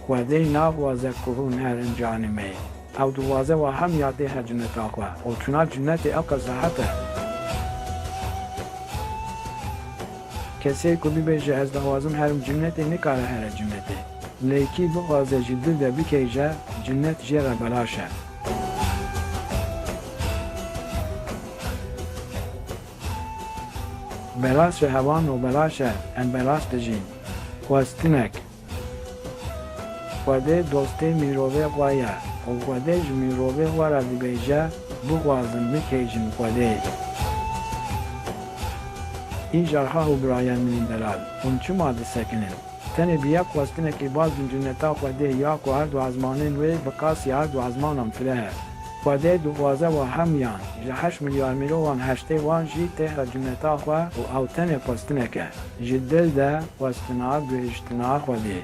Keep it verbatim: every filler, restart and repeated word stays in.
Xwedê naxwaze ku hûn herin canê me. Ew dixwaze we hemiya têxe cinneta xwe û çûna cinnetê ewqas rehet e. Kesê ku bibêje ez dixwazim herim cinnetê nikare here cinnetê. Lê kî bixwaze ji dil de bikeyje, cinnet jê re belaş e. Belaş e hewan û belaş e em belaş dijîn. Xwestinek. Xwedê dostê mirovê xwe ye û Xwedê ji mirovê xwe re dibêje, bixwazin bikeyjin Xwedê. Îcar ha û birayên min ên delal, hûn çima disekinin? Tenê bi yek xwestinekî baz bin cinneta Xwedê ya ku her du ezmanên wê bi qasî her du ezmanan fireh e. Xwedê dixwaze we hemiyan, ji heşt milyar mirovan heştê wan jî têxe cinneta xwe û ew tenê xwestinek e. Ji dil de xwestina, gihiştina Xwedê.